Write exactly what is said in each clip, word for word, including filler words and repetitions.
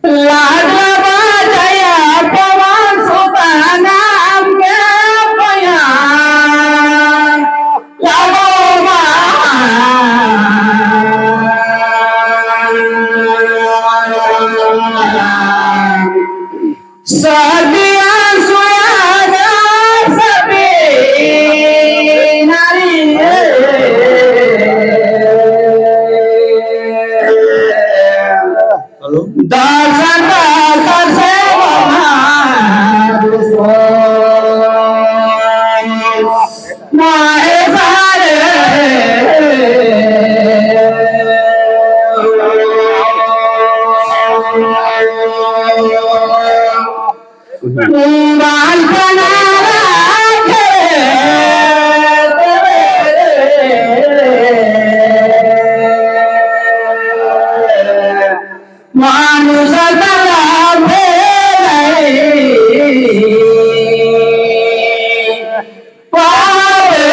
लाडला बजाया पवन सुत नाम के बयान लागो बा। सदिया सुयागा सभी नारी। दस दस से माहे सारे। बालपना राखे मानुष तलापे नहीं पावे।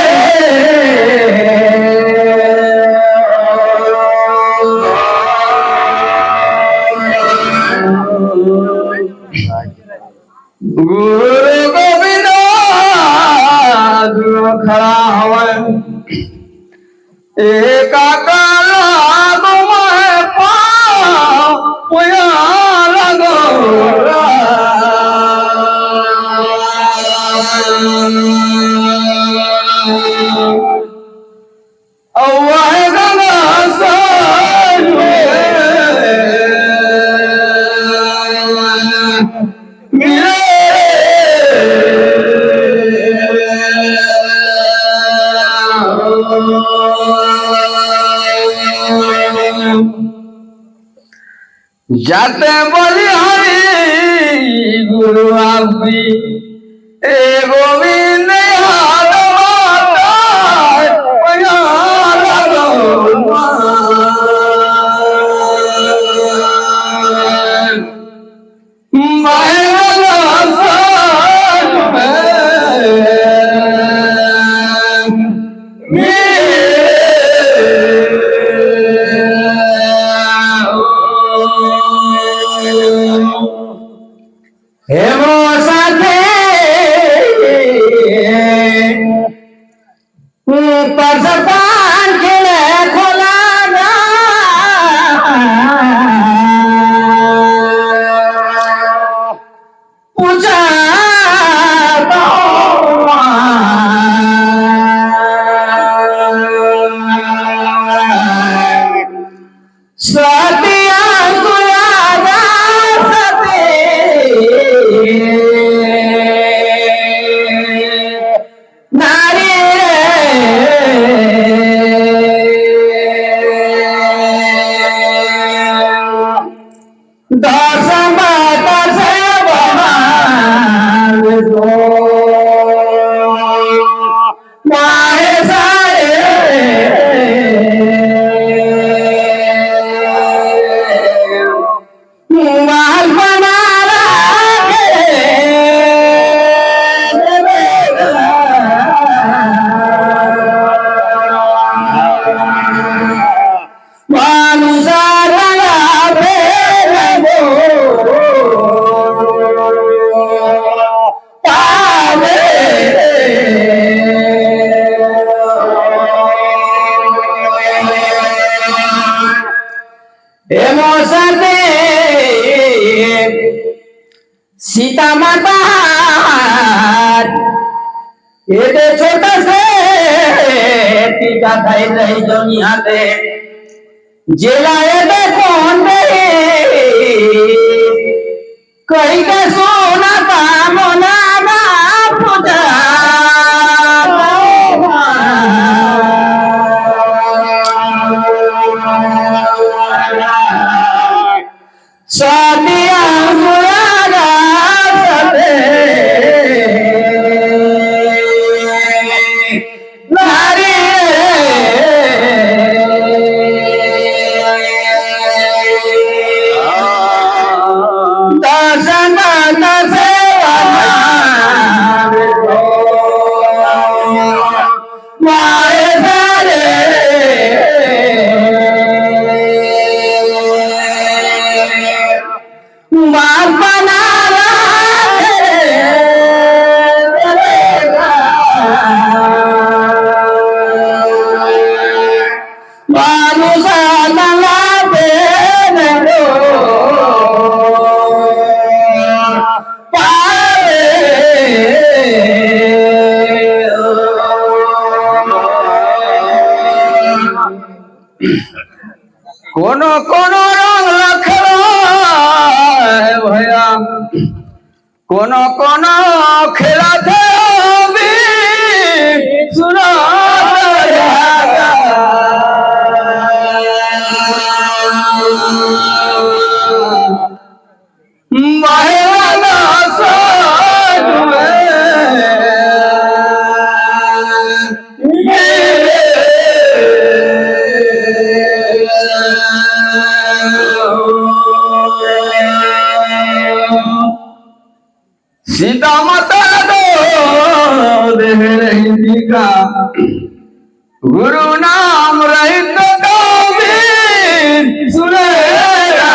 गुरु गोविंद खड़ा हवय, एका काला गुमय पाया लगो। जाते बोली हरि गुरु आपकी, ए गोविंद यादव माता, यादव माता। हे मोर साथी, परसपान के ले खोला ना। पूजा सतिया सुयागा सती नारी रे। दस माता से बहार दो। मारे सारे बाल बना रखे। मानुषा लगा पे लगो। हे मोर साथी सीता माता, ये दे छोटा से टीका धई रही दुनिया दे, जेला ये दे कौन दे, कई के सोना का मोना ना पूजा। सतिया सुयागा सते नारी रे। दस माता से बहार दो। मारे सारे कोनो कोनो रंग लखला है भैया, कोनो कोनो खेलत हे अभी सुना। सीता माता दो देह रही का, गुरु नाम रहित तो भी सुने रहेगा।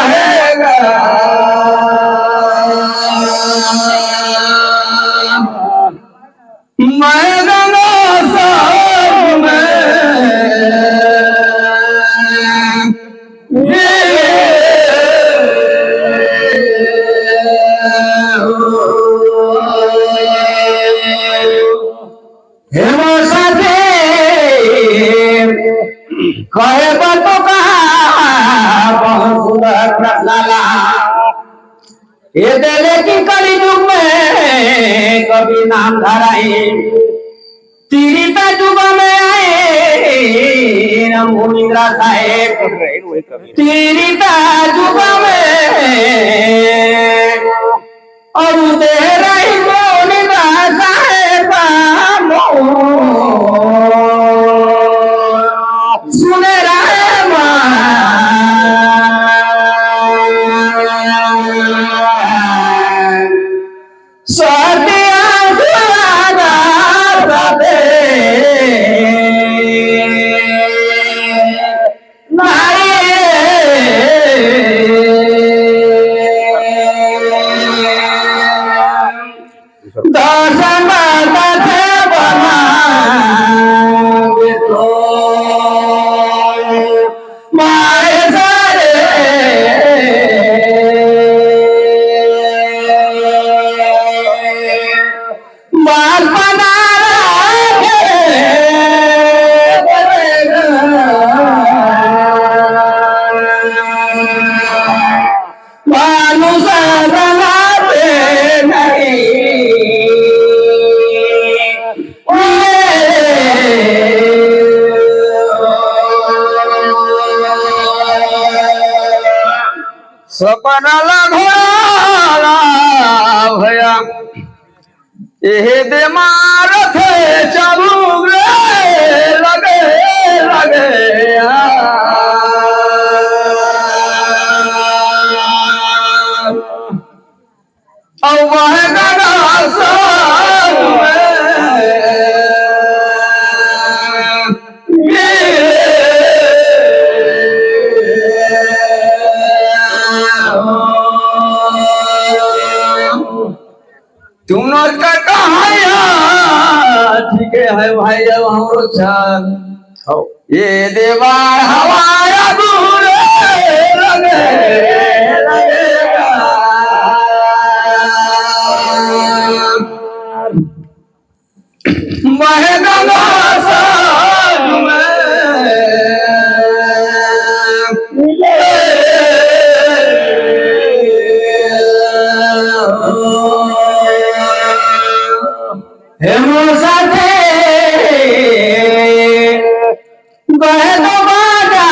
मैं गंगा सागर में हे मोर साथी, कहे बर तो कहा बहुत सुंदर प्रश्न ला। ये देले कि कलयुग में कभी नाम धराई, त्रेता युग में आए राम मुनिंद्रा साहेब। त्रेता युग में अरु देहराई मोनिंद्रा साहेब मो सुने रामा। सतिया सुना दे नाई। दर्शन दथे बना तो माय सरे बाल बना रहे मानुष बनाते नहीं। सपना ला घोड़ा ला भैया, एहे दे मारत हे चाबुक रे, लगे, लगे, आ। अउ वह गंगा सागर में तुम लोग का कहाया, ठीक है भाई, अब हमरो छन। हो। ये देवार हवाया दूर लगे, लगेगा। महंगा मौसम में हे मोर साथे, बहे तो बाजा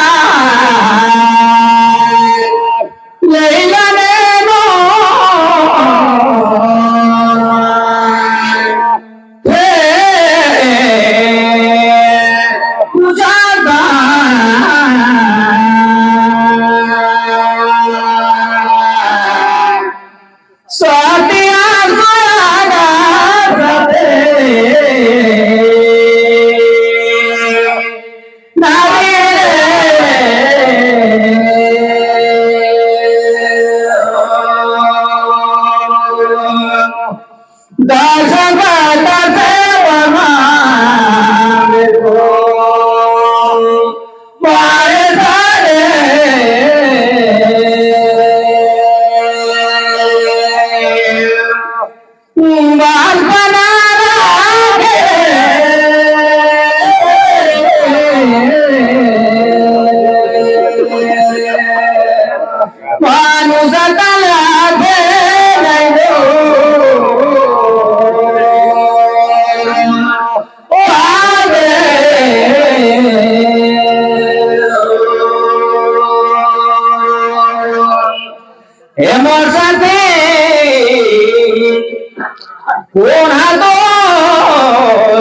हे मोर साथी, कोन हा तो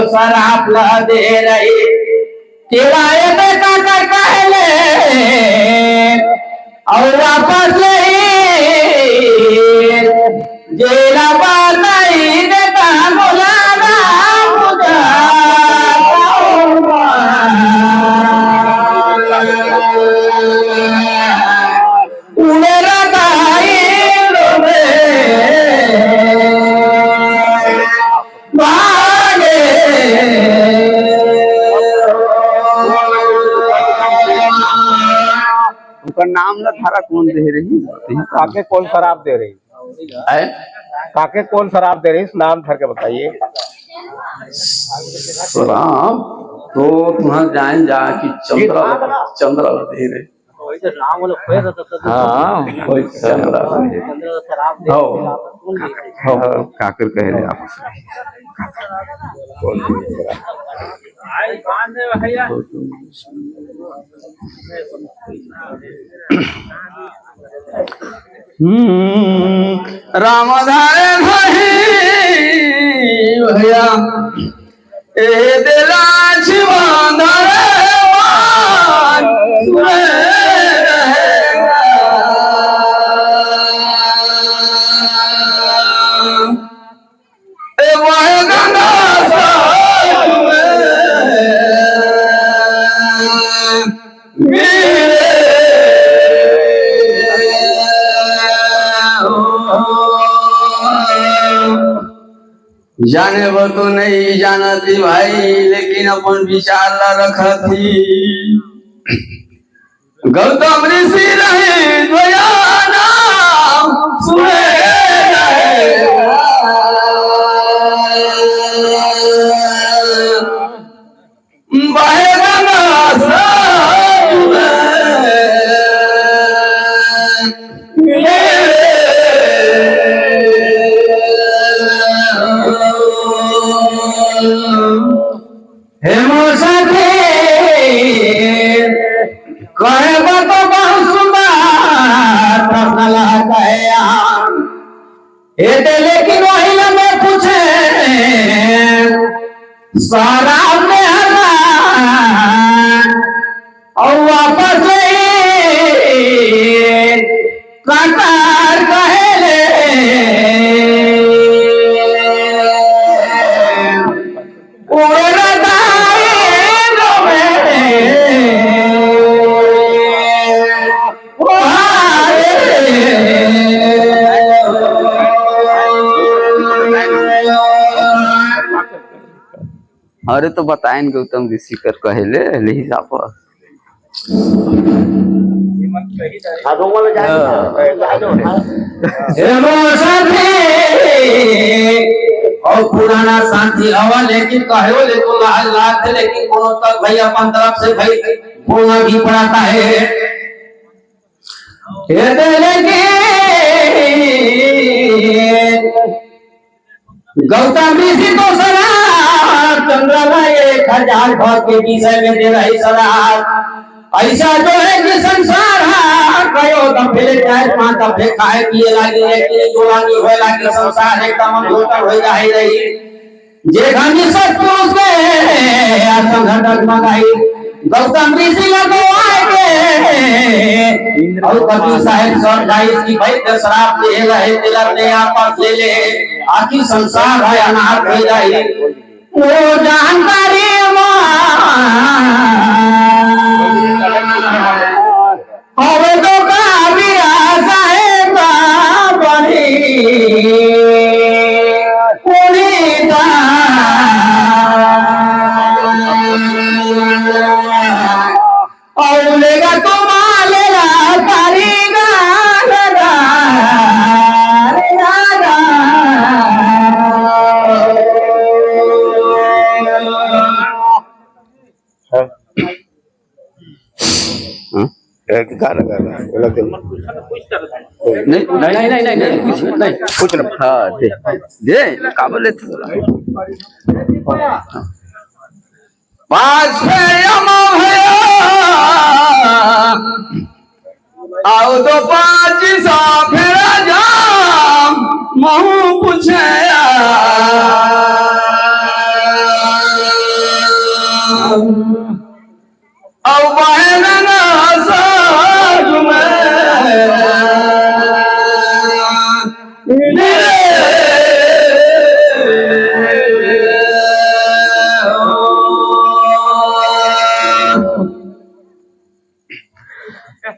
सराप ला दे रही, किराए पे काकर कहले, अउ वापस ले जेला बताई देता मोला राम। उड़े रताई लो रे, भागे। ओकर नाम ला धारा कोन दे रही? काके कोन सराप दे रही? हैं? काके कोन सराप दे रही? नाम धर के बताइए। सराप तो तुम्हारा जान जा कि चंद्रा, चंद्रा दे रही। हाँ, कोई चंद्रा। हो। हो। काकर कहे ले आप। हम्म, राम धारे धही भैया। ए देला छिवांदर मान सुने रहेगा। ए वह गंगा साथ में मिले। जाने बर तो नहीं जानत ही भाई, लेकिन अपन विचार ला रखत ही। गौतम ऋषि रहे ध्वजा नाम सुने रहे। बहे गंगा साथ में मिले। हे मोर साथी, कहे बर तो बहुत सुंदर प्रश्न ला कहे आप। एते लेकिन वही ला मैं पूछे, सराप में हरा, अउ वापस ले, काकर कहे ले। उड़े रताई लो रे। अरे तो बताएन गौतम ऋषि कर कहे ले, ले हिसाब पर। हाँ। हे मोर साथी, अउ पुराना साथी हवा, लेकिन कहे ले तो लाज लागथे, लेकिन कोनो तक भाई अपन तरफ से भाई बोलना भी पड़ता है। हे दे लेकिन गौतम ऋषि तो सराप चंद्रमा एक हजार भक्त के विषय में दे रही सराप। ऐसा जो है कि संसार हा कयो दफे ले चाहे पांच दफे खाए पिए लागे, लेकिन जोड़ा नहीं होए लागे, संसार एकदम अंधोतर हो जाए रही। जे घनी सतपुरुष के आसन डगमगाई, गौतम ऋषि ला गवाए के। अउ कबीर साहेब समझाइस कि भाई, ते सराप दे रहे, तेला ते आपस ले ले, आखिर संसार है अनाथ हो जाई। वो जानकारी मा अब तो काबिया साहेब बनी पुनीता। और लेगा तो मालेगा तारी गान गान गान। हाँ? ए, गाना, गाना, बोला दे। नहीं, नहीं, नहीं, नहीं, नहीं, कुछ नहीं। कुछ ना। हाँ, दे, दे, काबर लेथे? पाँच फेरा मा भैया, आओ तो पाँच सा फेरा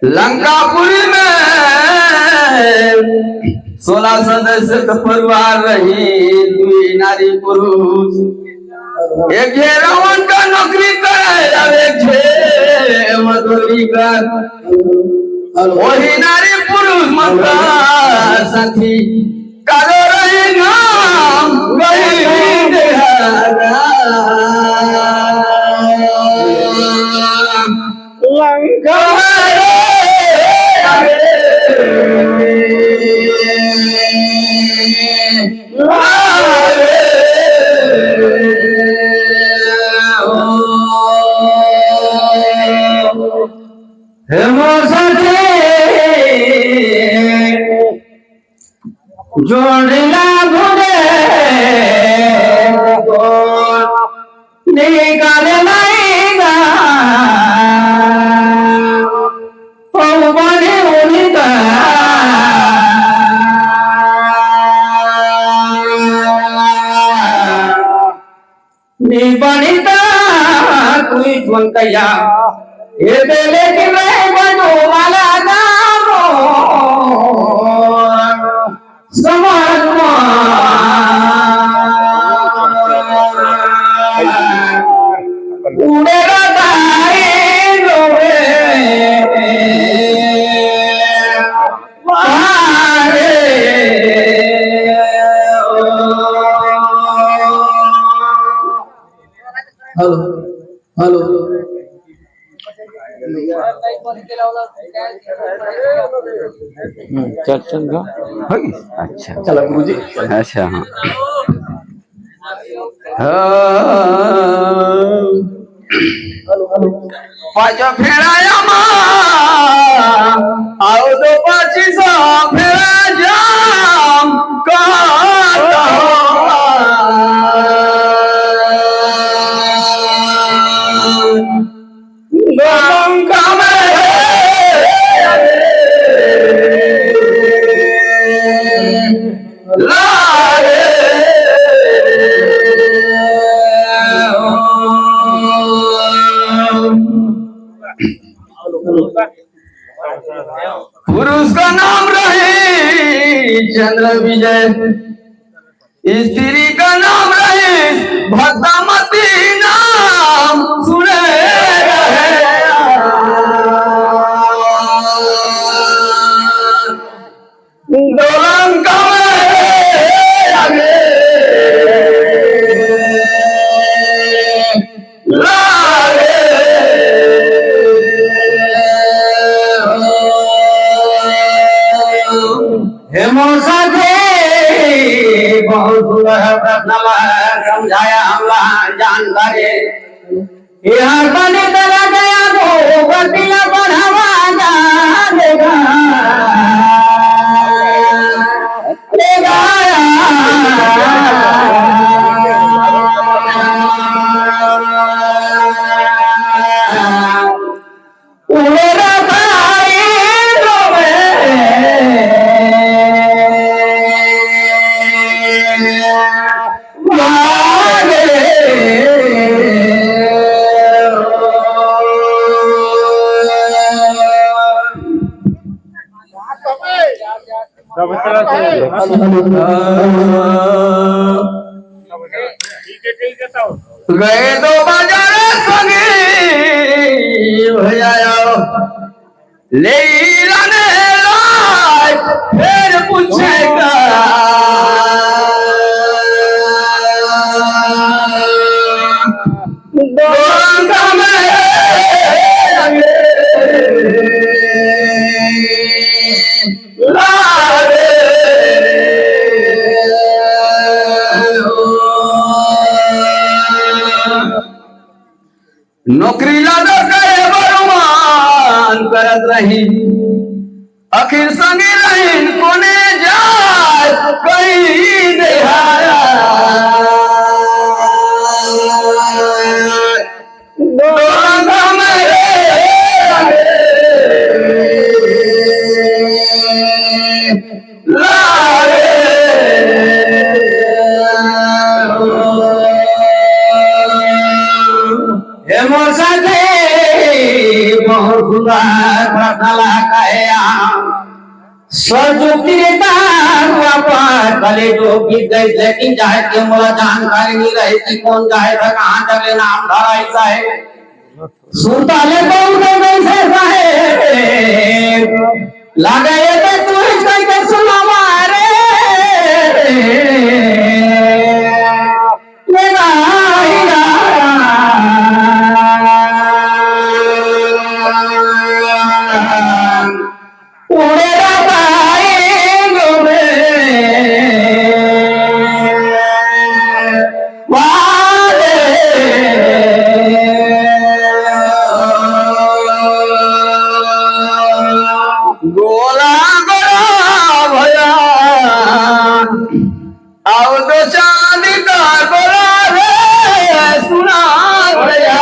लंकापुरी में सोलह सदस्य के परिवार रही, दुई नारी पुरुष। एक झे रावण का नौकरी करे, अब एक झे मजदूरी कर। वही नारी पुरुष मन का साथी कालो रही नाम कहीं देहारा। लंका हे मोर साथी, जोड़ला भुले निकाल लाएगा पौवाने उनका। निपणिता कोई जुन कया, ये तेरे की मैं बनो वाला गामो, समात्मा। उड़े रताई रोवे। Hello, hello. हम्म, चल, चल, गा। अच्छा। चला, गुरुजी। अच्छा, हाँ। हाँ। पाँचों फेरा आमा, आओ तो पच्चीस फेरा जाम, कहाँ, कहाँ? गंगा में लागे। पुरुष का नाम रहे चंद्र विजय, स्त्री का नाम रहे भद्रावती, नाम सुने रहे। दो लंका में आगे लागे। हे मोर साथी, बहुत सुंदर प्रश्न समझाया हमला जानकारी। यार बने तेरा गया तो बतिया बढ़ावा जानेगा। लेगा। उड़े रताई रोवे। गए दो बाजार संगी भैया, ले लाने लाए, फिर पूछेगा। दोंगा में लागे। नौकरी ला दो करे बरुमान करत रही, आखिर संगी रहीन कोने जाय कहीं देहाया। दोनों मेरे लागे। हे मोर साथी, बहुत सुंदर प्रश्न ला कहे आप। स्वर जुक्ति रहता हुआ पर कले जो बीत गई, लेकिन जाए के मोला जानकारी नहीं रहे कि कौन जाए था, कहाँ तक ले नाम धराई साहेब। सुनता ले तो उठे कैसे साहेब, लगे ये तो तू ही कह के सुनावा रे। गोला गोला भया, अब तो चांद का गोला रे, सुना भया।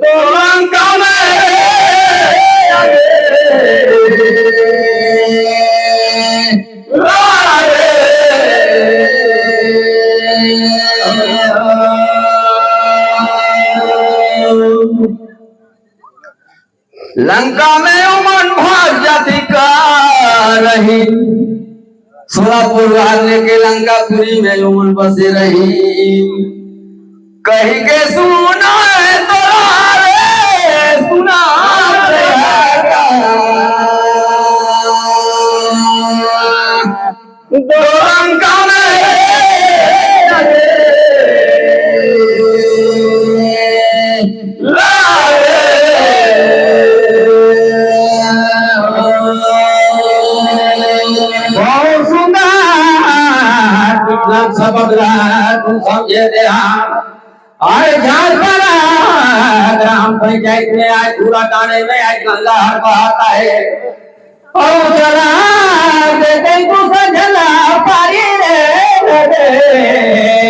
तो लंका में लंका में उमन भाग जाति का रही, सोलापुर राज लेके लंकापुरी में उमन बसे रही। कही के सुना है तोरा रे, सुना है तोरा। दो लंका में बहुत सुंदर, विद्वान सब अगला तुम समझे दे। हाँ, आज झारपारा ग्राम पंचायत में आज पूरा गाने में आज गंगा हर बहाता है। और चला दे दे तू सजला पारी रे, रे।